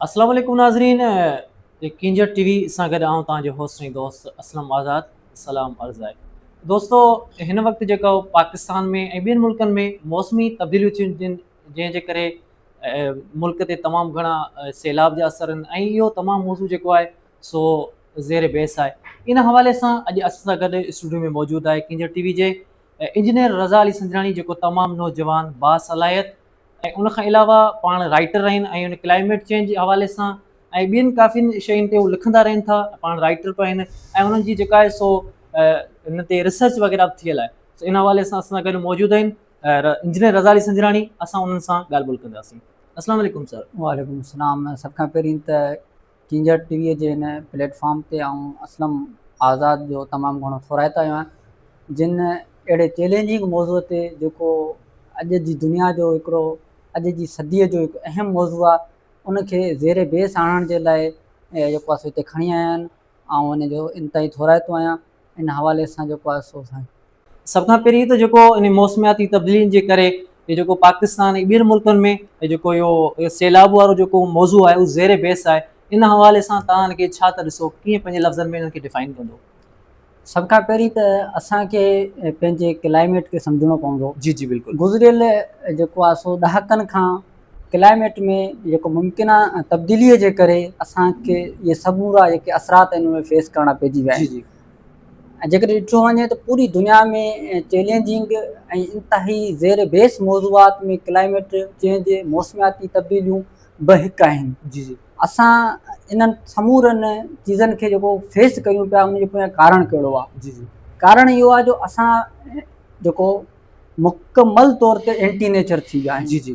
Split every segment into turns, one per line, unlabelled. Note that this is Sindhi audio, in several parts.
السلام عليڪم ناظرين ڪينجهر ٽي وي سان گڏ آئون توهان جو هوسٽ ۽ دوست اسلم آزاد سلام عرض آهي دوستو هن وقت جيڪو پاڪستان ۾ ۽ ٻين ملڪن ۾ موسمي تبديليون ٿيون جن جنهن جي ڪري ملڪ تي تمام گهڻا سيلاب جا اثر آهن ۽ اهو تمام موضوع جيڪو آهي سو زير بحث آهي ان حوالي سان اڄ اسان سان گڏ اسٽوڊيو ۾ موجود آهي ڪينجهر ٽي وي جي انجنيئر رضا علي سنجراڻي جيڪو تمام نوجوان باصلاحيت ۽ ان کان علاوه پاڻ رائٽر آهن ۽ ان ڪلائميٽ چينج جي حوالي سان ۽ ٻين ڪافي شين تي هو لکندا رهن ٿا پاڻ رائٽر به آهن ۽ انهن جي جيڪا آهي سو ان تي ريسرچ وغيره به ٿيل آهي سو ان حوالي سان اسان سان گڏ موجود آهن انجنيئر رضا علي سنجراڻي اسان انهن سان ڳالهه ٻولهه ڪنداسين السلام عليڪم سر.
وعليڪم السلام سڀ کان پهرين ته ڪينجهر ٽي وي جي هن پليٽ فارم تي آئون اسلم آزاد جو تمام گهڻو ٿورائتو آهيان جن اهڙي چئلينجنگ موضوع تي جيڪو اڄ جي دنيا جو هڪڙو اڄ جي صديء جو هڪ اهم موضوع آهي ان کي زير بحث آڻڻ جي لاء جيڪو آهي سو هتي کڻي آيا آهن آئون ان جو انتهائي ٿورائتو آهيان ان حوالي سان جيڪو آهي سو سائين.
سڀ کان پهرين ته جيڪو ان موسمياتي تبديلين جي ڪري هي جيڪو پاڪستان ۽ ٻين ملڪن ۾ هي جيڪو اهو سيلاب وارو جيڪو موضوع آهي اهو زير بحث آهي ان حوالي سان توهان ان کي ڇا ٿا ڏسو ڪيئن پنهنجي لفظن ۾ انهن کي ڊفائن ڪندو؟
سڀ کان پهرين ته اسان کي پنهنجي ڪلائميٽ کي سمجهڻو پوندو.
جي جي بلڪل.
گذريل جيڪو آهي سو ڏهاڪن کان ڪلائميٽ ۾ جيڪو ممڪنه تبديلي جي ڪري اسان کي اهي سمورا جيڪي اثرات آهن اهي فيس ڪرڻا پئجي ويا آهن.
جي جي.
۽ جيڪڏهن ڏٺو وڃي ته پوري دنيا ۾ چئلينجنگ ۽ انتهائي زير بحث موضوعات ۾ ڪلائميٽ چينج موسمياتي تبديليون به هڪ آهن.
جي جي.
اسان انهن سمورن چيزن کي جيڪو فيس ڪريون پيا ان جو پويان ڪارڻ ڪهڙو آهي؟
جي جي.
ڪارڻ اهو آهي جو اسان جيڪو مڪمل طور تي اينٽي نيچر ٿي ويا آهيون.
جي جي.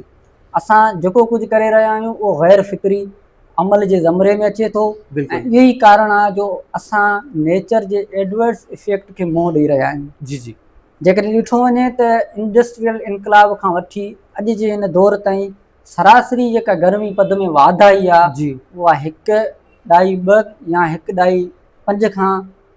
اسان جيڪو ڪجهه ڪري رهيا آهيون اهو غير فطري عمل جي زمري ۾ اچي ٿو ۽ اهو ئي ڪارڻ آهي جو اسان نيچر جي ايڊورس افيڪٽ کي منهن ڏئي رهيا آهيون.
جي جي.
جيڪڏهن ڏٺو وڃي ته انڊسٽريل انقلاب کان وٺي اڄ جي هن دور تائين سراسري جيڪا گرمي پد ۾ واڌ آئي آهي اها هڪ ڏهائي ٻه يا هڪ ڏهائي پنج کان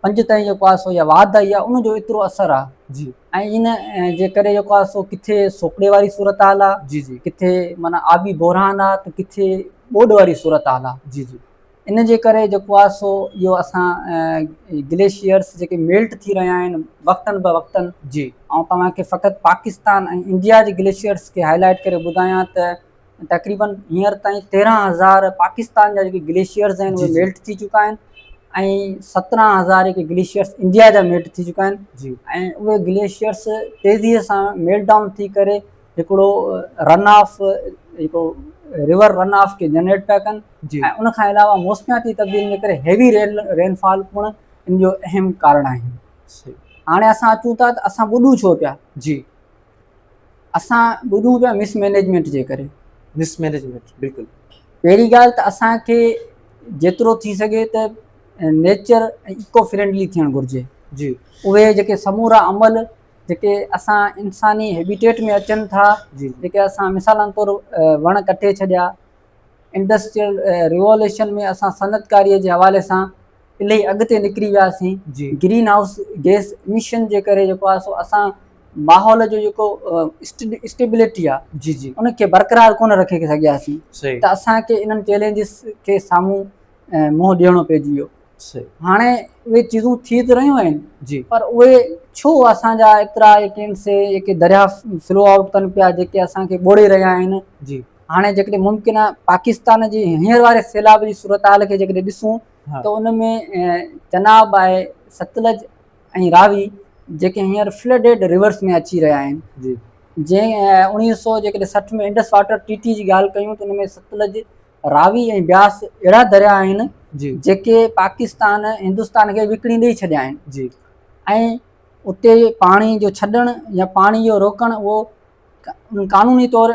پنج تائين جيڪو آهي سو اها واڌ آئي آهي ان جو ايترو اثر آهي
جي
۽ ان جي ڪري جيڪو آهي سو ڪٿي سوڪڙي واري صورتحال آهي
جي جي
ڪٿي معنيٰ آبي بحران آهي ته ڪٿي ٻوڏ واري صورتحال آهي
جي جي
ان جي ڪري جيڪو آهي سو اهو اسان گليشيئرس جيڪي ميلٽ ٿي رهيا آهن وقتن به وقتن
جي
آئون توهان کي فقط پاڪستان ۽ انڊيا جي گليشيئرس کي هائي لائيٽ ڪري ٻڌايان ته تقريبن هينئر تائين 13000 پاڪستان جا جيڪي گليشيئرز آهن اهي ميلٽ ٿي چڪا آهن ۽ 17000 جيڪي گليشيئرس انڊيا جا ميلٽ ٿي چڪا آهن
جي
۽ اهي گليشيئرس تيزي سان ميلٽ ڊائون ٿي ڪري هڪڙو رن آف هڪڙو ريور رن آف کي جنريٽ پيا ڪن
جي
۽ ان کان علاوه موسمياتي تبديلين جي ڪري هيوي رين رين فال پڻ ان جو اهم ڪارڻ آهن. هاڻي اسان اچون ٿا ته اسان ٻڏون ڇو پيا؟
جي.
اسان ٻڏون پيا مس مينيجمينٽ جي ڪري.
مس مينيجمينٽ بلڪل.
پهرين ڳالهه ته اسان کي جيترو ٿي سگهي ته نيچر ۽ ايڪو فرينڊلي ٿيڻ گهرجي.
جي.
اهي جيڪي سمورا عمل جيڪي اسان انساني هيبيٽيٽ ۾ اچن ٿا
جي.
جيڪي اسان مثالن طور وڻ ڪٽي ڇڏيا انڊسٽريل ريووليوشن ۾ اسان صنعتڪاري جي حوالي سان الاهي اڳتي نڪري وياسين
جي.
گرين هائوس گيس اميشن جي ڪري جيڪو آهي سو اسان ماحول جو جيڪو اسٽيبلٽي آهي
جي جي
ان کي برقرار ڪونه رکي سگهياسين
صحيح
ته اسان کي انهن چئلينجز کي سامهون منهن ڏيڻو پئجي ويو
صحيح
هاڻي اهي چيزون ٿي ته رهيون آهن
جي
پر اهي ڇو اسان جا ايترا جيڪي آهن سي جيڪي دريا فلو آئوٽ ڪن پيا جيڪي اسان کي ٻوڙي رهيا آهن
جي
هاڻي جيڪڏهن ممڪن آهي پاڪستان جي هينئر واري سيلاب جي صورتحال کي جيڪڏهن ڏسون ته ان ۾ چناب آهي ستلج ۽ راوي جيڪي هينئر فلڊيڊ ريورس ۾ اچي رهيا آهن
جي
جنهن اوڻيهه سو جيڪڏهن 60 ۾ انڊس واٽر ٽي ٽي جي ڳالهه ڪيون ته ان ۾ ستلج راوي ۽ بياس اهڙا دريا آهن
جي
جيڪي پاڪستان هندستان کي وڪڻي ڏئي ڇڏيا آهن
جي
۽ اتي پاڻي جو ڇڏڻ يا پاڻي جو روڪڻ اهو قانوني طور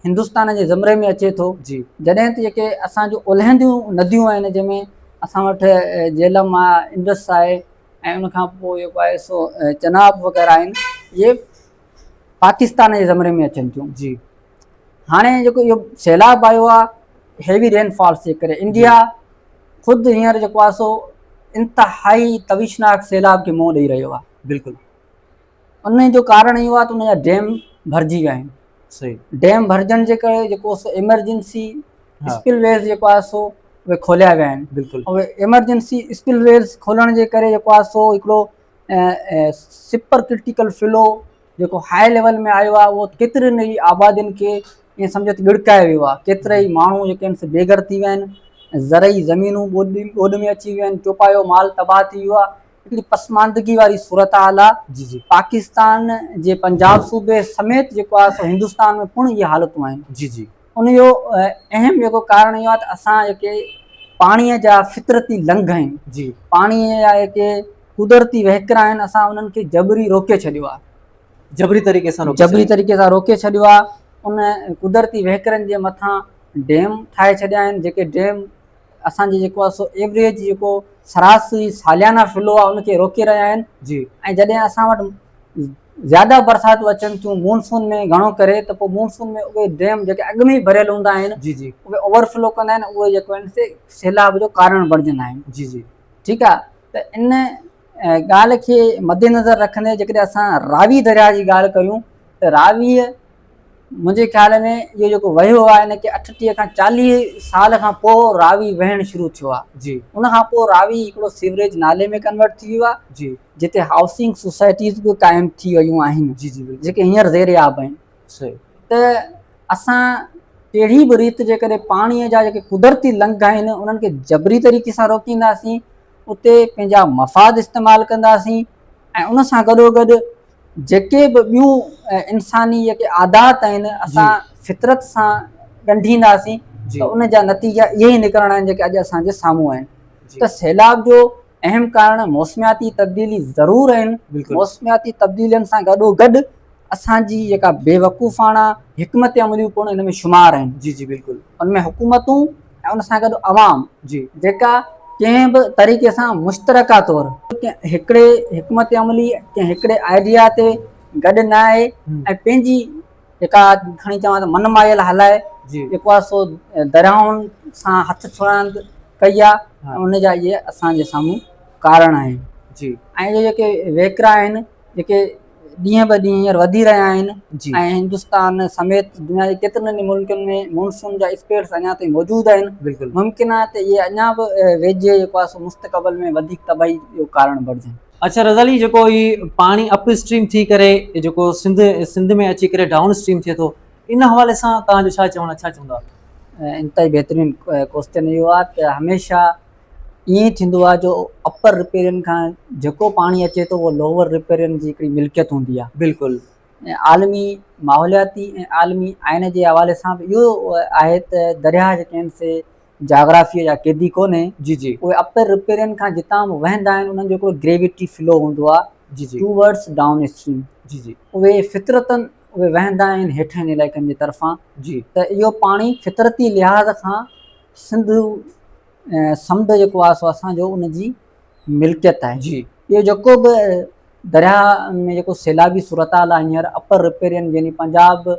هندستان جي زمري ۾ اچي ٿو
جي
جڏهن ته جيڪي اسان جون اولهنديون نديون آهن جنهن ۾ اسان وٽ جهلم آهي انڊس آهي ۽ ان کان پوء جيڪو آهي سو چناب وغيره آهن اهي پاڪستان جي زمري ۾ اچن ٿيون
جي
هاڻي جيڪو اهو سيلاب آيو آهي هيوي رين فالس جي ڪري انڊيا خود هينئر جيڪو آهي سو انتهائي تويشناڪ سيلاب کي منهن ڏئي رهيو آهي
بلڪل
ان جو ڪارڻ اهو آهي ته ان جا ڊيم ڀرجي ويا آهن
صحيح
ڊيم ڀرجڻ جي ڪري جيڪو سو ايمرجنسي اسپل ويز جيڪو آهي سو اهي کوليا ويا آهن
بلڪل
اهي ايمرجنسي اسپل ويز کولڻ جي ڪري جيڪو آهي سو هڪڙو سپر ڪرٽيڪل فلو جيڪو هاء ليول ۾ آيو آهي اهو ڪيترين ئي آبادين کي ائين سمجهو ته ڳڙڪائي ويو آهي ڪيترا ئي ماڻهو جيڪي آهن سي بي گهر ٿي ويا آهن زرعي زمينون ٻوڏ ٻوڏ ۾ اچي ويون آهن چوپايو مال تباهه ٿي ويو آهي هڪڙي پسماندگي واري صورتحال آهي
جي جي
پاڪستان جي پنجاب صوبي سميت جيڪو آهي سو هندستان ۾ پڻ اهي حالتون آهن
جي جي
ان جو اهم جيڪو ڪارڻ اهو آهي ته اسان جيڪي پاڻي جا فطرتي لنگهه آهن
جي
پاڻي جا جيڪي قدرتي وهڪرا آهن اسان انهن کي جبري روڪي ڇڏيو آهي
جبري طريقي سان روڪي
جبري طريقي سان روڪي ڇڏيو آهي ان قدرتي وهڪرن جي مٿان ڊيم ٺاهي ڇڏيا آهن جيڪي ڊيم اسان جي جيڪو آهي سو ايوريج جيڪو سراسري ساليانه فلو آهي ان کي روڪي رهيا آهن
جي
۽ جڏهن اسان وٽ زياده برساتون اچن ٿيون مونسون ۾ گهڻو ڪري ته پوء مونسون ۾ اهي ڊيم جيڪي اڳ ۾ ئي ڀريل هوندا آهن
جي جي
اهي اوور فلو ڪندا آهن اهي جيڪو آهن سي سيلاب جو ڪارڻ بڻجندا آهن
جي جي
ٺيڪ آهي ته ان ڳالهه کي مد نظر رکندي جيڪڏهن اسان راوي درياء جي ڳالهه ڪريون ته راويء منهنجي خيال ۾ اهو جيڪو وهيو آهي ان کي 38 کان 40 سال کان پوء راوي وهڻ شروع ٿيو آهي
جي
ان کان پوء راوي هڪڙو سيوريج نالي ۾ ڪنورٽ ٿي ويو آهي
جي
جتي هائوسنگ سوسائٽيز به قائم ٿي ويون آهن
جي جي بلڪل
جيڪي هينئر زير آب آهن
صحيح
ته اسان ڪهڙي به ريت جيڪڏهن پاڻي جا جيڪي قدرتي لنگهه آهن انهن کي جبري طريقي سان روڪينداسين اتي پنهنجا مفاد استعمال ڪنداسين ۽ ان سان گڏو گڏ جيڪي به ٻيون انساني جيڪي عادات آهن اسان فطرت سان ڳنڍينداسين ته ان جا نتيجا اهي ئي نڪرڻا آهن جيڪي اڄ اسان جي سامهون آهن ته سيلاب جو اهم ڪارڻ موسمياتي تبديلي ضرور آهن موسمياتي تبديلين سان گڏو گڏ اسان جي جيڪا بيوقوفاڻا حڪمت عمليون پڻ ان ۾ شمار آهن
جي جي بلڪل
ان ۾ حڪومتون ۽ ان سان گڏ عوام
جي
جيڪا ڪنهن به طريقي سان مشترڪه طور ڪنهن هڪڙي حڪمت عملي ڪنهن هڪڙي آئيڊيا تي گڏ نه آهي ۽ پنهنجي جيڪا کڻي چوان ته من مايل هلائي
جي
جيڪو آهي سو دريائن سان هٿ ڇڙاند ڪئي آهي ان جا اهي اسان جي سامهون ڪارڻ آهن
جي
۽ اهي جيڪي وهڪرا آهن جيڪي ڏينهن به ڏينهن هينئر وڌي رهيا آهن ۽ هندستان سميت دنيا جي ڪيترن ئي ملڪن ۾ مونسون جا اسپيلز اڃا تائين موجود آهن
بلڪل
ممڪن آهي ته اهي اڃا به ويجهي جيڪو آهي سو مستقبل ۾ وڌيڪ تباهي جو ڪارڻ بڻجن.
اڇا رضا علي جيڪو هي پاڻي اپ اسٽريم ٿي ڪري جيڪو سنڌ سنڌ ۾ اچي ڪري ڊائون اسٽريم ٿئي ٿو ان حوالي سان توهان جو ڇا چوڻ آهي ڇا چوندا؟
انتهائي بهترين ڪوسچن اهو آهي ته هميشه ائين ئي ٿيندو آهي جو اپر رپيرين کان جيڪو پاڻي اچي ٿو اهو لوور رپيرين جي هڪڙي ملڪيت هوندي آهي.
بلڪل.
۽ عالمي ماحولياتي ۽ عالمي آئين جي حوالي سان به اهو آهي ته درياهه جيڪي آهن سي جاگرافيء جا قيدي ڪونهي.
جي جي.
اهي اپر رپيرين کان جتان به وهندا آهن انهن جو هڪڙو گريويٽي فلو هوندو آهي
جي جي.
Towards down stream.
جي جي.
اهي فطرتن اهي وهندا آهن هيٺين علائقن جي طرفان.
جي.
ته اهو پاڻي فطرتي لحاظ کان سنڌ سمنڊ جيڪو آهي سو اسان جو ان جي ملڪيت آهي
جي
اهو جيڪو به درياهه ۾ جيڪو سيلابي صورتحال آهي هينئر اپر رپيرين يعني پنجاب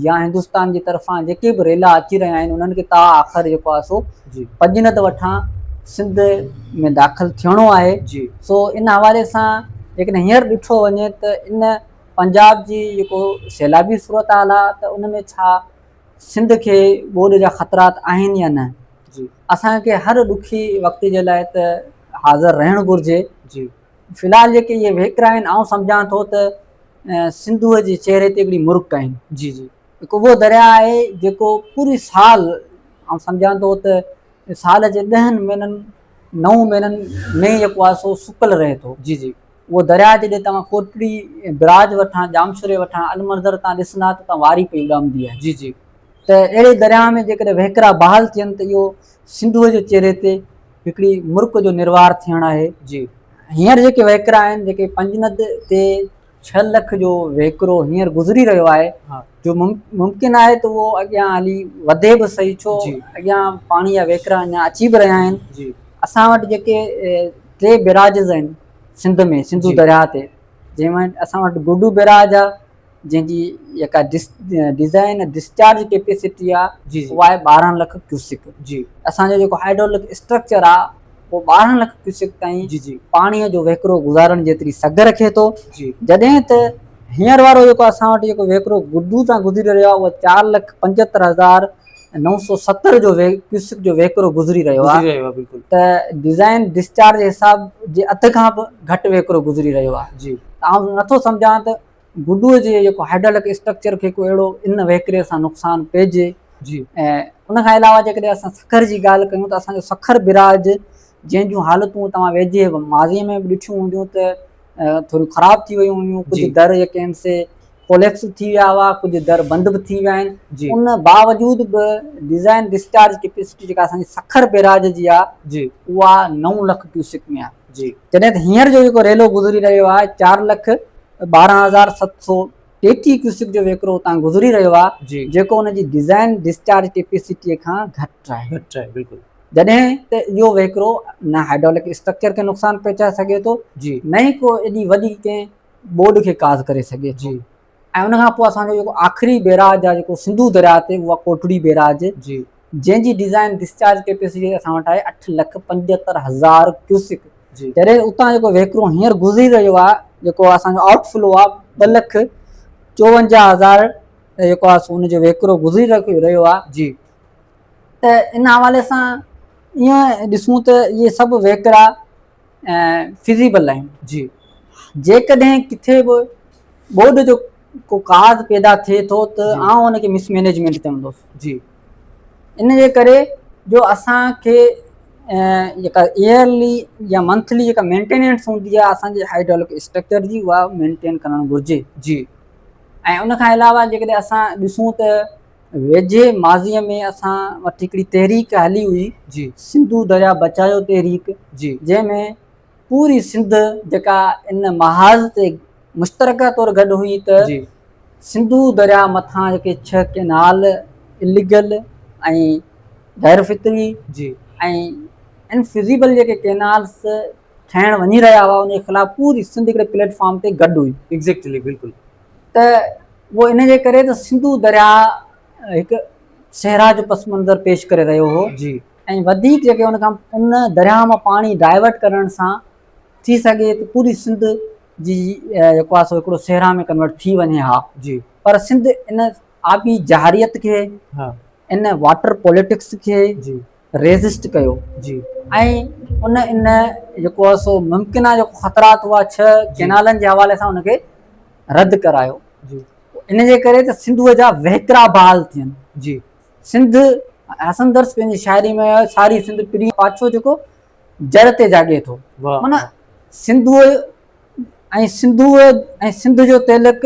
يا هندستان جي طرفان جيڪي به ريلا اچي رهيا آهن انهن کي تا آخر جيڪو آهي سو
جي
پڄند وٺان سنڌ ۾ داخل ٿيڻو آهي
جي
سو ان حوالي سان جيڪڏهن هينئر ڏٺو وڃي ته ان پنجاب جي جيڪو سيلابي صورتحال آهي ته ان ۾ ڇا سنڌ کي ٻوڏ جا خطرات آهن يا نه؟
جي.
اسان کي هر ڏکي وقت جي لاء ته حاضر رهڻ گهرجي.
جي.
في الحال جيڪي اهي وهڪرا آهن آئون سمجهان ٿو ته سنڌوء جي چهري تي هڪڙي مرڪ آهن.
جي جي.
هڪ اهو درياء آهي جيڪو پوري سال آئون سمجهان ٿو ته سال جي ڏهن مهينن نو مهينن ۾ جيڪو آهي سو سڪل رهي ٿو.
جي جي.
اهو درياء جڏهن توهان ڪوٽڙي براج وٺان ڄامشوري وٺان المنظر تان ڏسندا ته اتان واري پئي اڏامندي آهي.
جي جي.
ته اهڙي درياء ۾ جيڪڏهن وهڪرا بحال ٿين ته اهو سنڌوء جي چهري تي هڪڙي مرڪ جو نروار ٿيڻ آهي.
جي.
هينئر جيڪي وهڪرا آهن جيڪي پنجند تي ڇهه لک جو وهڪرو هينئر گذري رهيو آهي جو ممڪن آهي ته اهو اڳيان هلي وڌي به سهي ڇو اڳيان پاڻي جا وهڪرا اڃا اچي به رهيا آهن. اسان وٽ جيڪي ٽي بيراجز آهن سنڌ ۾ سنڌو درياهه تي جنهن ۾ اسان وٽ گڊو بيراج آهي جنهن جي جيڪا ڊزائن ڊسچارج ڪيپيسٽي آهي اها آهي 12 لک ڪيوسڪ.
جي.
اسان جو جيڪو هائيڊرولڪ اسٽرڪچر آهي اهو 12 لک ڪيوسڪ تائين
جي جي.
پاڻي جو وهڪرو گذارڻ جيتري سگهه رکي ٿو.
جي.
جڏهن ته هينئر وارو جيڪو اسان وٽ جيڪو وهڪرو گڊو تان گذري رهيو آهي اهو 4 لک 75 هزار 970 جو ڪيوسڪ جو وهڪرو گذري رهيو آهي
بلڪل
ته ڊزائن ڊسچارج حساب جي اڌ کان به گهٽ وهڪرو گذري رهيو آهي
جي
ته آئون نٿو سمجهان ته گڊوء جي جيڪو هائيڊرولڪ اسٽرڪچر کي ڪو اهڙو ان وهڪري سان نقصان پئجي
جي
۽ ان کان علاوه جيڪڏهن اسان سکر جي ڳالهه ڪيون ته اسان جو سکر براج جنهن جون حالتون توهان ويجهي ماضي ۾ به ڏٺيون هونديون ته ٿوريون خراب ٿي ويون هيون ڪجهه در جيڪي آهن سي ڪوليپس ٿي ويا هئا ڪجهه در بند به ٿي ويا آهن ان باوجود به ڊزائن ڊسچارج ڪيپيسٽي جيڪا اسان جي سکر بيراج جي آهي
جي
اها 9 لک ڪيوسڪ ۾ آهي
جي
جڏهن ته هينئر جو جيڪو ريلو گذري رهيو آهي 4,12,733 ڪيوسڪ جو وهڪرو اتان گذري رهيو آهي
جي
جيڪو ان جي ڊزائن ڊسچارج ڪيپيسٽي کان گهٽ آهي
گهٽ آهي بلڪل
جڏهن ته اهو وهڪرو نه هائيڊرولڪ اسٽرڪچر کي نقصان پهچائي سگهي ٿو
جي
نه ئي ڪو ايڏي وڏي ڪنهن ٻوڏ کي ڪاز ڪري سگهي ٿو
جي
۽ ان کان پوء اسان جو جيڪو آخري بيراج آهي جيڪو سنڌو درياء تي اها ڪوٽڙي بيراج
جي
جنهن جي ڊزائن ڊسچارج ڪيپيسٽي اسان وٽ آهي 8,75,000 ڪيوسڪ
جي
جڏهن اتان جيڪو وهڪرو هينئر گذري رهيو آهي جيڪو اسان جو آئوٽ فلو آهي 2,54,000 جيڪو آهي سو ان جو وهڪرو گذري رهيو آهي
جي
ته ان حوالي سان ائين ڏسون ته اهي سڀ وهڪرا فزيبل آهن
جي
جيڪڏهن ڪٿي به ٻوڏ جو ڪو ڪاز پيدا ٿئي ٿو ته آئون ان کي مس مينيجمينٽ چوندس
جي
ان جي ڪري جو اسان کي جيڪا ايئرلي يا منٿلي جيڪا مينٽيننس هوندي آهي اسان جي هائيڊرولڪ اسٽرڪچر جي اها مينٽين ڪرڻ گهرجي
جي
۽ ان کان علاوه جيڪڏهن اسان ڏسون ته ويجهي ماضيء ۾ اسان وٽ هڪڙي تحريڪ هلي هئي
جي
سنڌو درياء بچايو تحريڪ
جي
جنهن ۾ پوري سنڌ جيڪا ان محاذ تي مشترڪه طور گڏ هئي ته
جي
سنڌو درياء مٿان جيڪي 6 ڪينال اليگل ۽ غير فطري
جي
۽ انفزيبل جيڪي ڪينالس ٺاهڻ وڃي رهيا هئا ان جي خلاف پوري سنڌ هڪڙي پليٽ فارم تي گڏ هئي.
ايگزيڪٽلي بلڪل.
ته اهو ان جي ڪري ته سنڌو درياء هڪ صحرا جو پس منظر پيش ڪري رهيو هو
جي
۽ وڌيڪ جيڪي ان کان ان درياء مان پاڻي ڊائيورٽ ڪرڻ سان ٿي سگهي ته پوري سنڌ جي جيڪو آهي سو هڪڙو صحرا ۾ ڪنورٽ ٿي وڃي ها
جي
پر سنڌ ان آبي جارحيت کي
ها
ان واٽر پوليٽڪس کي
جي
ريزسٽ ڪيو
جي
۽ ان ان جيڪو آهي سو ممڪنه جيڪو خطرات هئا 6 ڪينالن جي حوالي سان ان کي رد ڪرايو
جي
ان جي ڪري ته سنڌوء جا وهڪرا بحال ٿين
جي
سنڌ حسن درس پنهنجي شاعري ۾ ساري سنڌ پرين پاڇو جيڪو جر تي جاڳي ٿو معنيٰ سنڌوء ۽ سنڌوء ۽ سنڌ جو تعلق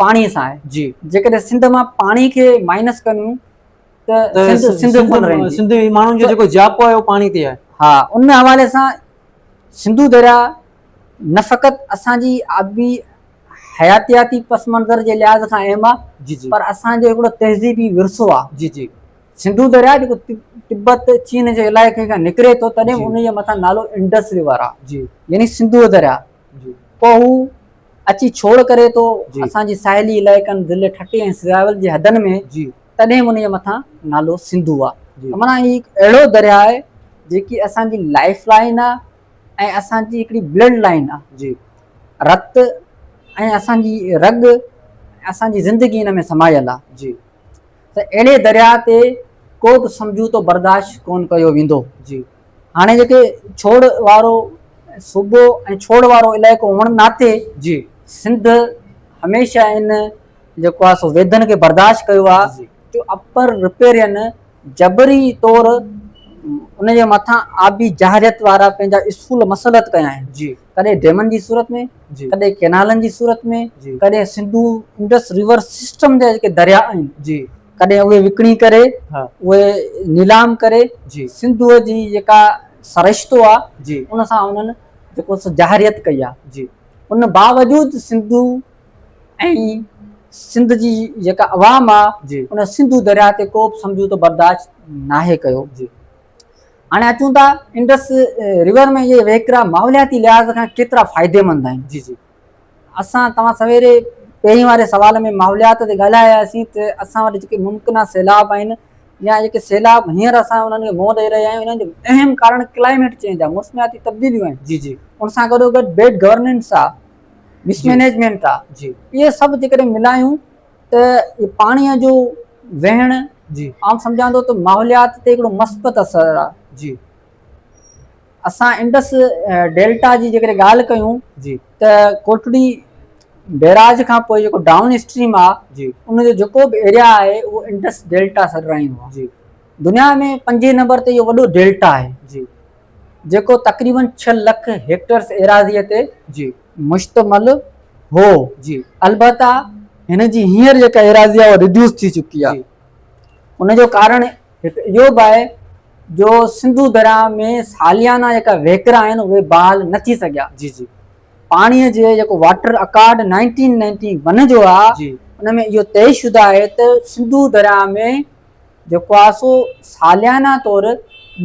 پاڻي سان آهي
جي
جيڪڏهن سنڌ مان پاڻي کي مائنس ڪريون ته سنڌ سنڌ ڪونه رهندي.
سنڌ جي ماڻهن جو جيڪو جياپو آهي اهو پاڻي تي آهي.
ها ان حوالي سان سنڌو درياء نه فقط اسان جي آبي حياتياتي پس منظر جي لحاظ کان اهم آهي
جي جي
پر اسان جو هڪڙو تهذيبي ورثو آهي.
جي جي
سنڌو درياء جيڪو تبت چين جي علائقي کان نڪري ٿو تڏهن
جي
ان جي مٿان نالو انڊس ريور آهي
جي
يعني سنڌو درياء
جي
پوء هو اچي ڇوڙ ڪري ٿو
جي
اسان جي ساحلي علائقن ضلعي ٺٽي ۽ سجاول جي حدن ۾
جي
تڏهن به ان جي مٿان نالو سنڌو آ
جي
ته معنيٰ هي هڪ اهڙو درياء آهي جيڪي اسان جي لائف لائن آ ۽ اسان جي هڪڙي بلڊ لائن آ
جي
رت ۽ اسان جي رڳ اسان جي زندگي ان ۾ سمايل آ
جي
ته اهڙي درياء تي ڪو به سمجهوتو برداشت ڪون ڪيو ويندو
جي
هاڻي جيڪي ڇوڙ وارو صوبو ۽ ڇوڙ وارو علائقو هئڻ ناتي
جي
سنڌ هميشه ان جيڪو آهي سو ويڌن کي برداشت ڪيو آهي جو اپر رپيرين جبري طور ان جي مٿان آبي جارحيت وارا پنهنجا اصول مسلط ڪيا آهن
جي
ڪڏهن ڊيمن جي صورت ۾
جي
ڪڏهن ڪينالن جي صورت ۾
جي
ڪڏهن سنڌو انڊس ريور سسٽم جا جيڪي درياء آهن
جي
ڪڏهن اهي وڪڻي ڪري
ها
اهي نيلام ڪري
جي
سنڌوء جي جيڪا سرشتو آهي
جي
ان سان انهن جيڪو سو جارحيت ڪئي آهي
جي
ان باوجود سنڌو ۽ سنڌ جي جيڪا عوام آ
جي
ان سنڌو درياء تي ڪو به سمجهوتو برداشت ناهي ڪيو.
جي
هاڻي اچون ٿا انڊس ريور ۾ اهي وهڪرا ماحولياتي لحاظ کان ڪيترا فائديمند آهن.
جي جي
اسان توهان سويري پهرين واري سوال ۾ ماحوليات تي ڳالهاياسين ته اسان وٽ جيڪي ممڪنه سيلاب آهن يا جيڪي سيلاب هينئر اسان انهن کي منهن ڏئي رهيا آهيون انهن جو اهم ڪارڻ ڪلائميٽ چينج آهي موسمياتي تبديليون آهن.
جي جي
ان سان گڏوگڏ بيڊ گورننس آهي مس مينيجمينٽ آ
جي
اهي سڀ جيڪڏهن ملايون ته اهي پاڻي جو وهڻ
جي.
آئون سمجهان ٿو ته ماحوليات تي هڪڙو مثبت اثر آهي.
جي.
اسان انڊس ڊيلٽا جي جيڪڏهن ڳالهه ڪيون
جي.
ته ڪوٽڙي بيراج کان پوء جيڪو ڊائون اسٽريم آهي
جي.
ان جو جيڪو به ايريا آهي اهو انڊس ڊيلٽا سڏرائيندو آهي.
جي.
دنيا ۾ پنجين نمبر تي اهو وڏو ڊيلٽا آهي.
جي.
جيڪو تقريبن 6 لک هيڪٽرس ايراضيء تي
جي.
مشتمل هو.
جي.
البته هن جي هينئر جيڪا ايراضي آهي اها ريڊيوس ٿي چڪي آهي.
جي.
ان جو ڪارڻ هڪ اهو به آهي جو سنڌو درياء ۾ ساليانا جيڪا وهڪرا آهن اهي بحال نه ٿي سگهيا.
جي جي.
پاڻيء جي جيڪو واٽر اڪارڊ 1991 جو آهي
جي.
ان ۾ اهو طئي شده آهي ته سنڌو درياء ۾ جيڪو آهي سو ساليانا طور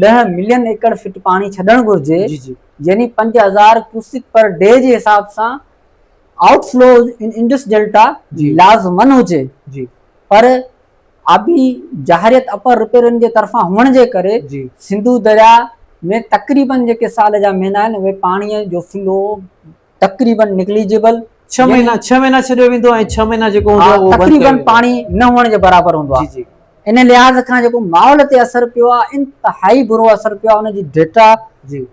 10 ملين ايڪڙ فٽ پاڻي ڇڏڻ گهرجي
جي جي.
يعني 5000 ڪيوسڪ پر ڊي جي حساب سان آئوٽ فلو ان انڊس ڊيلٽا
جي.
لازمن هجي
جي.
پر آبي جارحيت اپر رپيرين جي طرفان هئڻ جي ڪري
جي.
سنڌو درياء ۾ تقريبن جيڪي سال جا مهينا آهن اهي پاڻي جو فلو تقريبن نگليجبل
ڇهه مهينا ڇهه مهينا ڇڏيو ويندو ۽ ڇهه مهينا جيڪو هوندو آهي اهو بند ڪيو
تقريبن
ويندو آهي.
پاڻي نه هئڻ جي برابر هوندو
جي
آهي
جي.
ان لحاظ کان جيڪو ماحول تي اثر پيو آهي انتهائي برو اثر پيو آهي ان جي ڊيٽا
جي.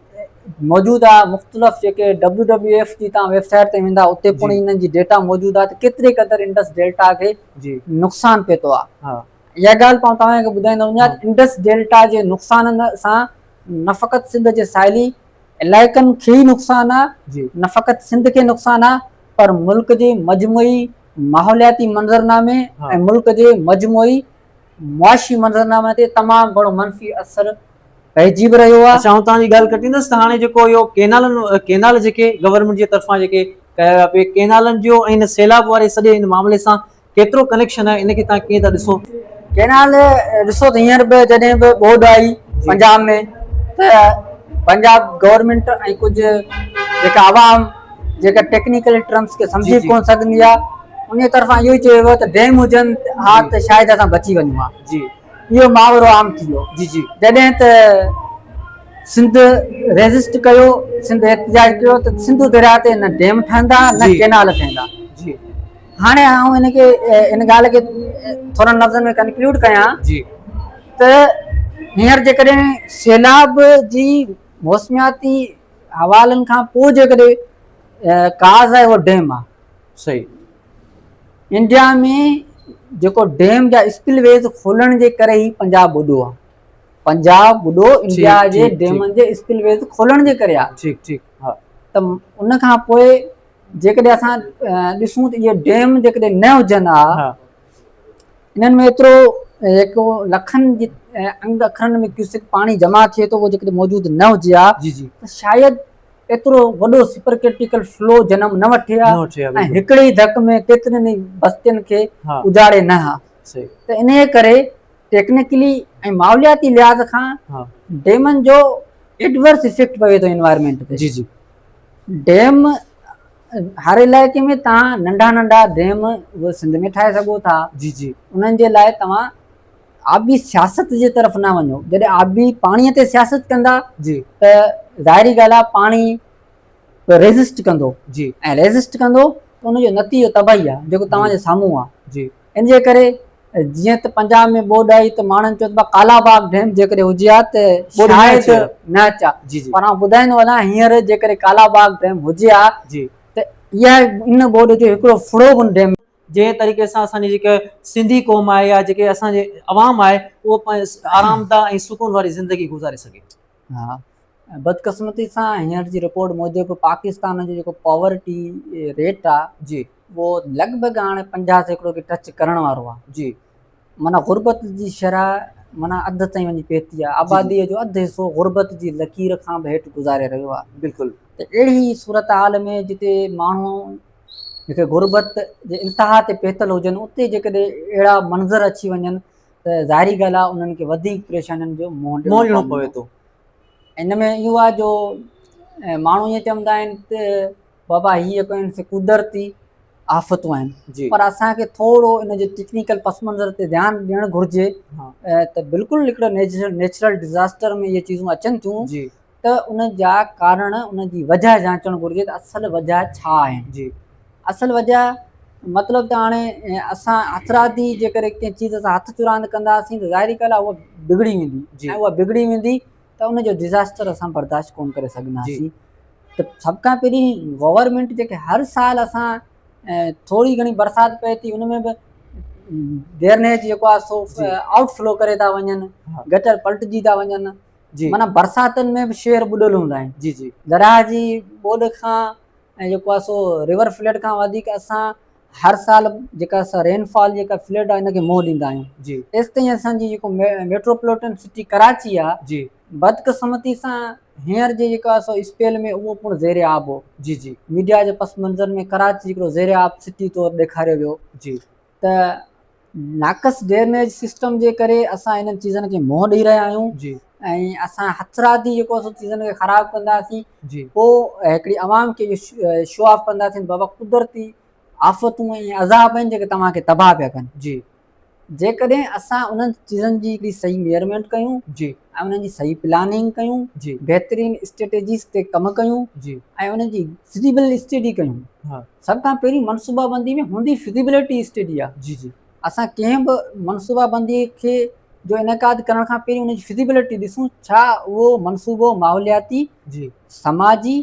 موجود آهي مختلف جيڪي ڊبليو ڊبليو ايف جي تان ويب سائيٽ تي ويندا اتي پڻ انهن جي ڊيٽا موجود آهي ته ڪيتري قدر انڊس ڊيلٽا کي
جي.
نقصان پهتو آهي.
ها.
اها ڳالهه پاڻ توهان کي ٻڌائيندو وڃان ته انڊس ڊيلٽا جي نقصانن سان نه فقط سنڌ جي ساحلي علائقن کي ئي نقصان آهي،
جي.
نه فقط سنڌ کي نقصان آهي پر ملڪ جي مجموعي ماحولياتي منظرنامي
ها.
۽ ملڪ جي مجموعي معاشي منظرنامي تي تمام گهڻو منفي اثر پئجي به رهيو آهي.
اڇا آئون توهان جي ڳالهه ڪٽيندس ته هاڻي جيڪو اهو ڪينالن ڪينال جيڪي گورنمينٽ جي طرفان جيڪي ڪيا ويا پئي ڪينالن جو ۽ ان سيلاب واري سڄي ان معاملي سان ڪيترو ڪنيڪشن آهي ان کي توهان ڪيئن ٿا ڏسو؟
ڪينال ڏسو ته هينئر به جڏهن به ٻوڏ آئي پنجاب ۾ ته پنجاب گورنمينٽ ۽ ڪجهه جيڪا عوام جيڪا ٽيڪنيڪل ٽرمس کي سمجهي ڪونه سگهندي آهي ان طرفان اهو ئي چيو ويو ته ڊيم هجن ها ته شايد اسان بچي وڃون ها
جي.
اهو محاورو عام ٿي ويو
جي جي.
جڏهن ته سنڌ ريزسٽ ڪيو سنڌ احتجاج ڪيو ته سنڌو درياء تي نه ڊيم ٺهندا نه ڪينال ٺهندا.
جي.
هاڻي آئون ان کي ان ڳالهه کي ٿورن لفظن ۾ ڪنڪلوڊ ڪيان
جي.
ته هينئر جيڪڏهن سيلاب جي موسمياتي حوالن کان پوء جيڪڏهن ڪاز آهي اهو ڊيم آهي.
صحيح.
انڊيا ۾ جيڪو ڊيم جا اسپل ويز کولڻ جي ڪري ئي پنجاب ٻڏو آهي. پنجاب ٻڏو انڊيا جي ڊيمن جي اسپل ويز کولڻ جي ڪري آهي.
ٺيڪ ٺيڪ ها.
ته ان کان پوء جيڪڏهن اسان ڏسون ته اهي ڊيم جيڪڏهن نه هجن ها انهن ۾ ايترو جيڪو لکن جي انگ اکرن ۾ ڪيوسڪ پاڻي جمع ٿئي ٿو اهو جيڪڏهن موجود نه هجي ها
جي جي.
ته شايد ايترو وڏو سپر ڪرٽيڪل فلو جنم نه وٺي ها ۽ هڪڙي ئي ڌڪ ۾ ڪيترين ئي بستين کي اجاڙي نه ها ته انهيء ڪري ٽيڪنيڪلي ۽ ماحولياتي لحاظ کان ڊيمن جو ايڊورس افيڪٽ پوي ٿو انوائرمينٽ تي.
جي جي.
ڊيم هر علائقي ۾ توهان ننڍا ننڍا ڊيم اهي سنڌ ۾ ٺاهي سگهو ٿا.
جي جي.
انهن جي لاء توهان آبي سياست جي طرف نه وڃو جڏهن آبي پاڻي تي سياست ڪندا
جي.
ته ظاهري ڳالهه آهي پاڻي ريزسٽ ڪندو
جي.
۽ ريزسٽ ڪندو ته ان جو نتيجو تباهي آهي جيڪو توهان جي سامهون آهي.
جي.
ان جي ڪري جيئن ته پنجاب ۾ ٻوڏ آئي ته ماڻهن چيو ته ڪالا باغ ڊيم جيڪڏهن هجي ها ته شايد نه اچي ها
جي جي.
پر آئون ٻڌائيندو هلان هينئر جيڪڏهن ڪالا باغ ڊيم هجي ها
جي.
ته اها ان ٻوڏ جو هڪڙو ڦڙو به ان ڊيم
جنهن طريقي سان اسان جي جيڪا سنڌي قوم آهي يا جيڪي اسان جي عوام آهي اهو آرامده ۽ سڪون واري زندگي گذاري سگهي.
ها بدقسمتي سان هينئر جي رپورٽ موجب پاڪستان جو جيڪو پاورٽي ريٽ آ
جي.
اهو لڳ ڀڳ هاڻي 50% کي ٽچ ڪرڻ وارو آ.
جي.
معنيٰ غربت جي شرح معنيٰ اڌ تائين وڃي پهتي آ. آبادي جو اڌ حصو غربت جي لڪير کان به هيٺ گذاري رهيو آ.
بلڪل.
ته اهڙي صورتحال ۾ جتي ماڻهو جيڪي غربت جي انتها تي پهتل هجن اتي جيڪڏهن اهڙا منظر اچي وڃن ته ظاهري ڳالهه آهي انهن کي وڌيڪ پريشانين جو منهن
ڏيڻو پوي ٿو.
ان ۾ اهو آهي جو ماڻهو ائين چوندا آهن ته بابا هي جيڪو آهن سي قدرتي آفتون آهن پر اسان کي ٿورو ان جي ٽيڪنيڪل پس منظر تي ڌيان ڏيڻ گهرجي ته بلڪل هڪڙو نيچرل ڊزاسٽر ۾ اهي چيزون اچن ٿيون ته ان جا ڪارڻ ان جي وجهه جانچڻ گهرجي ته اصل وجهه ڇا آهن.
جي.
اصل وجهه مطلب ته هاڻي اسان هٿرادي جيڪڏهن ڪنهن چيز سان هٿ چراند ڪنداسين ته ظاهري ڳالهه آهي اها بگڙي ويندي ۽ اها بگڙي ويندي ته ان جو ڊزاسٽر اسان برداشت ڪونه ڪري سگهنداسين ته سڀ کان پهرين گورنمينٽ جيڪي هر سال اسان ٿوري گهڻي برسات پئي ٿي ان ۾ به ڊرينيج جيڪو آهي سو آئوٽ فلو ڪري ٿا وڃن گٽر پلٽجي ٿا وڃن معنيٰ برساتن ۾ به شهر ٻڏل هوندا آهن جي جي درياهه جي ٻوڏ کان ۽ جيڪو آهي سو ريور فلڊ کان وڌيڪ اسان هر سال جيڪا اسان رين فال جيڪا فلڊ آهي ان کي منهن ڏيندا آهيون جي ايستائين اسان جي جيڪو ميٽروپوليٽن سٽي ڪراچي آهي جي بدقسمتي سان هينئر جي جيڪو آهي سو اسپيل ۾ اهو پڻ زير آب هو جي جي ميڊيا جي پس منظر ۾ ڪراچي هڪڙو زير آب سٽي طور ڏيکاريو ويو جي ته ناقص ڊرينيج سسٽم جي ڪري اسان انهن چيزن کي منهن ڏئي رهيا آهيون جي ۽ اسان هٿرادي جيڪو سو چيزن کي خراب ڪنداسين جي پوء هڪڙي عوام کي اهو شو آف ڪنداسين بابا قدرتي آفتون ۽ عذاب آهن جيڪي توهان کي تباهه پيا ڪن جي جيڪڏهن اسان انهن چيزن جي هڪڙي صحيح ميئرمينٽ ڪيون جي ۽ انهن جي صحيح پلاننگ ڪيون جي بهترين اسٽريٽجيز تي ڪم ڪيون جي ۽ انهن جي فزيبل اسٽڊي ڪيون ها سڀ کان پهرين منصوبا بندي ۾ هوندي فزيبلٽي اسٽڊي آ جي جي اسان ڪنهن به منصوبا بندي کي جو انعقاد ڪرڻ کان پهرين ان جي فزيبلٽي ڏسون ڇا اهو منصوبو ماحولياتي جي سماجي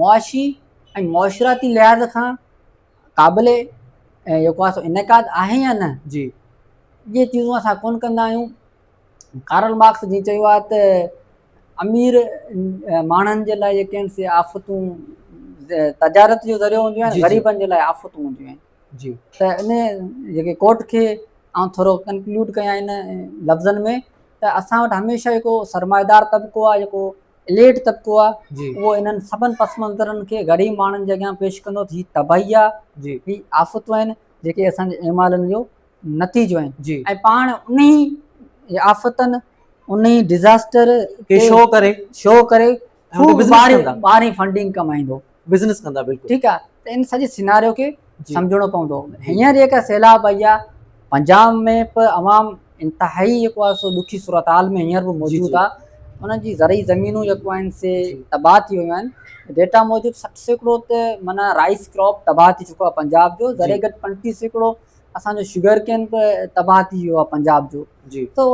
معاشي ۽ معاشرتي لحاظ کان قابل جيڪو آهي سو انعقاد آهي يا نه جي اهي چيزون اسان ڪون ڪندا آهيون ڪارل مارڪس جيئن چيو آهي ته امير ماڻهن جي لاء جيڪي آهن سي آفتون تجارت جو ذريعو هونديون آهن غريبن جي لاء آفتون هونديون آهن جي ته ان جيڪي ڪوٽ کي آئون ٿورو ڪنڪلوڊ ڪيان ان لفظن ۾ ته اسان وٽ هميشه جيڪو سرمائيدار طبقو آهي جيڪو اليٽ طبقو آهي اهو انهن سڀن پس منظرن کي غريب ماڻهن جي اڳيان پيش ڪندو ته هي تباهي آهي هي آفتون آهن جيڪي اسان جي اعمالن جو نتيجو آهن جي ۽ پاڻ انهي آفتن انهي ڊزاسٽر
کي شو ڪري
شو ڪري خوب ٻارهين فنڊنگ ڪمائيندو
بزنس ڪندا بلڪل
ٺيڪ آ ته ان سڄي سيناريو کي سمجهڻو پوندو هينئر جيڪا سيلاب آئي آ پنجاب ۾ به عوام انتهائي جيڪو آ سو ڏکي صورتحال ۾ هينئر به موجود آ انهن جي زرعي زمينون جيڪو آهن سي تباهه ٿي ويون آهن ڊيٽا موجب 60% ته معنيٰ رائس ڪراپ تباهه ٿي چڪو آ پنجاب جو ذري گهٽ 35% اسان جو شگر ڪين به تباهه ٿي ويو آهي پنجاب جو جي تو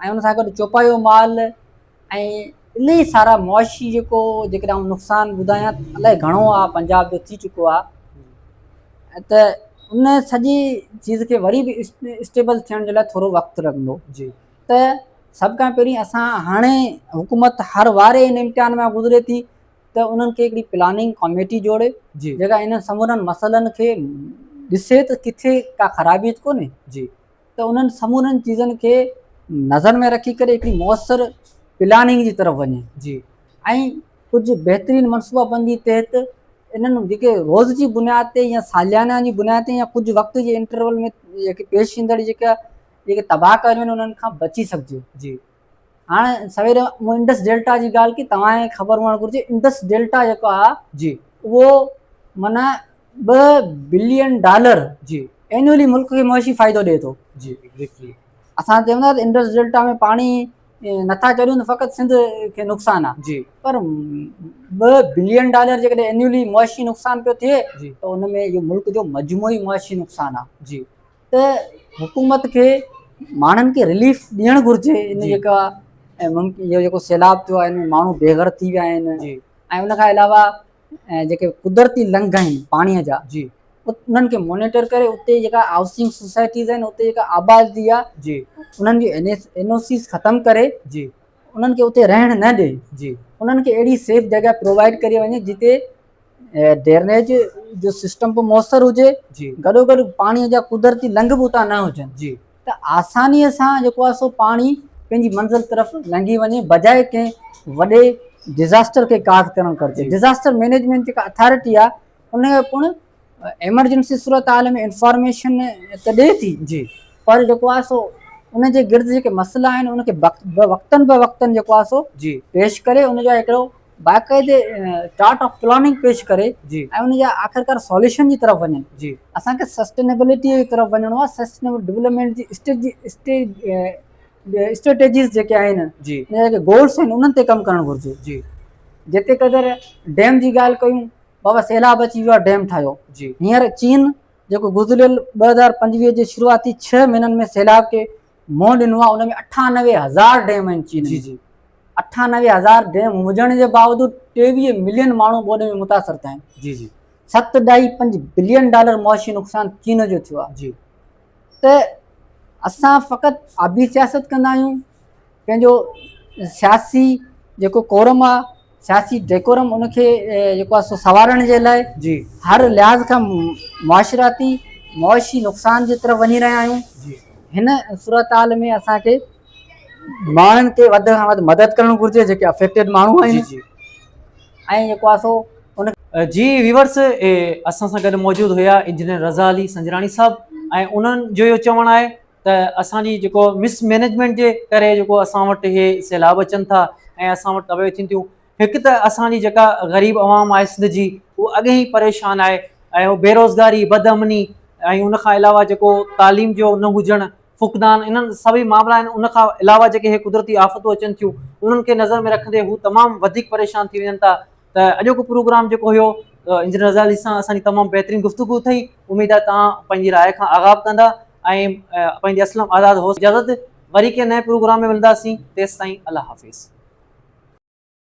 ۽ ان سان گڏ چوپايو مال ۽ الاهي سارا معاشي جيڪو جيڪڏهن آئون نقصان ٻڌايان الاهي گهڻو آهي پنجاب جو ٿي چڪو آهي ته ان سڄي چيز کي وري به اسٽيبل ٿيڻ جي لاء ٿورو وقت لڳندو جي ته سڀ کان پهرين اسان هاڻي حڪومت هر واري ان امتحان مان گذري ٿي ته انهن کي هڪڙي پلاننگ ڪاميٽي جوڙي جي جيڪا انهن سمورن مسئلن کي ڏسي ته ڪٿي ڪا خرابي ته ڪونهي جي ته انهن سمورن چيزن کي نظر ۾ رکي ڪري هڪڙي موثر پلاننگ جي طرف وڃي جي ۽ ڪجهه بهترين منصوبه بندي تحت انهن جيڪي روز جي بنياد تي يا ساليانه جي بنياد تي يا ڪجهه وقت جي انٽرول ۾ جيڪي پيش ايندڙ جيڪا جيڪي تباهه ڪاريون آهن انهن کان بچي سگهجي جي هاڻ سوير مون انڊس ڊيلٽا جي ڳالهه ڪئي توهان کي خبر هئڻ گهرجي انڊس ڊيلٽا جيڪو آهي جي اهو معنيٰ 2 بلين ڊالر جي اينولي ملڪ کي معاشي فائدو ڏئي ٿو جي ايگزيڪٽلي اسان چون ٿا ته انڊس ڊيلٽا ۾ پاڻي نٿا چڏيون ته فقط سنڌ کي نقصان آهي جي پر 2 بلين ڊالر جيڪڏهن اينولي معاشي نقصان پيو ٿئي ته ان ۾ اهو ملڪ جو مجموعي معاشي نقصان آهي جي ته حڪومت کي ماڻهن کي رليف ڏيڻ گهرجي ان جيڪا اهو جيڪو سيلاب ٿيو آهي ان ۾ ماڻهو بي گهر ٿي ويا آهن ۽ ان کان علاوه جيڪي قدرتي لنگهه آهن پاڻي جا جي انهن کي مانيٽر ڪري اتي جيڪا هائوسنگ سوسائٽيز آهن اتي جيڪا آبادي آهي جي انهن جي اين او سيز ختم ڪري جي انهن کي اتي رهڻ نه ڏي جي انهن کي اهڙي سيف جڳهه پرووائڊ ڪري وڃي جتي ڊرينيج جو سسٽم به موثر هجي جي گڏو گڏ پاڻي جا قدرتي لنگهه به اتان نه هجن جي ته آساني سان جيڪو آهي سو پاڻي پنهنجي منزل طرف لنگهي وڃي بجاء ڪنهن وڏي ڊزاسٽر کي ڪاز ڪرڻ گهرجي ڊزاسٽر مينيجمينٽ جيڪا اٿارٽي آهي ان کي پڻ ايمرجنسي صورتحال ۾ انفارميشن ته ڏئي ٿي جي پر جيڪو آهي سو ان جي گرد جيڪي مسئلا آهن ان کي وقتن به وقتن جيڪو آهي سو جي پيش ڪري ان جا هڪڙو باقاعدي چارٽ آف پلاننگ پيش ڪري جي ۽ ان جا آخرڪار سوليوشن جي طرف وڃن جي اسان کي سسٽينيبلٽي جي طرف وڃڻو آهي سسٽينيبل ڊولپمينٽ جي اسٽريٽجيز جيڪي آهن جي جيڪي گولس آهن انهن تي ڪم ڪرڻ گهرجي جي جيتري قدر ڊيم جي ڳالهه ڪيون بابا سيلاب اچي ويو آهي ڊيم ٺاهيو جي هينئر چين جيڪو گذريل 2025 جي شروعاتي ڇهه مهينن ۾ سيلاب کي منهن ڏنو آهي ان ۾ 98 هزار ڊيم آهن چين ۾. 98 هزار ڊيم هجڻ جي باوجود 23 ملين ماڻهو ٻوڏ ۾ متاثر ٿيا آهن. جي جي 7.5 بلين ڊالر معاشي نقصان چين جو ٿيو آهي. جي ته اسان فقط آبي سياست ڪندا آهيون، پنهنجو سياسي جيڪو ڪورم آهي، سياسي ڊيڪورم، ان کي جيڪو آهي سو سنوارڻ جي لاء جي هر لحاظ کان معاشرتي معاشي نقصان جي طرف وڃي رهيا آهيون. هن صورتحال ۾ اسان کي ماڻهن کي وڌ کان وڌ مدد ڪرڻ گهرجي جيڪي افيڪٽيڊ ماڻهو آهن ۽ جيڪو آهي سو ان
جي ويورس، اسان سان گڏ موجود هيا انجنيئر رضا علي سنجراڻي صاحب ۽ انهن جو اهو چوڻ آهي ته اسان جي جيڪو مس مينيجمينٽ جي ڪري جيڪو اسان وٽ اهي سيلاب اچن ٿا ۽ اسان وٽ تباهيون ٿين ٿيون. هڪ ته اسان جي جيڪا غريب عوام آهي سنڌ جي، اهو اڳي ئي پريشان آهي ۽ بيروزگاري، بدامني ۽ ان کان علاوه جيڪو تعليم جو نه هجڻ، فقدان، انهن سڀئي معاملا آهن. ان کان علاوه جيڪي هي قدرتي آفتون اچن ٿيون، انهن کي نظر ۾ رکندي هو تمام وڌيڪ پريشان ٿي وڃن ٿا. ته اڄوڪو پروگرام جيڪو هيو، انجنيئر رضا علي سان اسان جي تمام بهترين گفتگو ٿي. اميد آهي توهان پنهنجي راء کان آگاهه به ڪندا ۽ پنهنجي اسلم آزاد هوست اجازت، وري ڪنهن نئين پروگرام ۾ ملنداسين، تيستائين الله حافظ.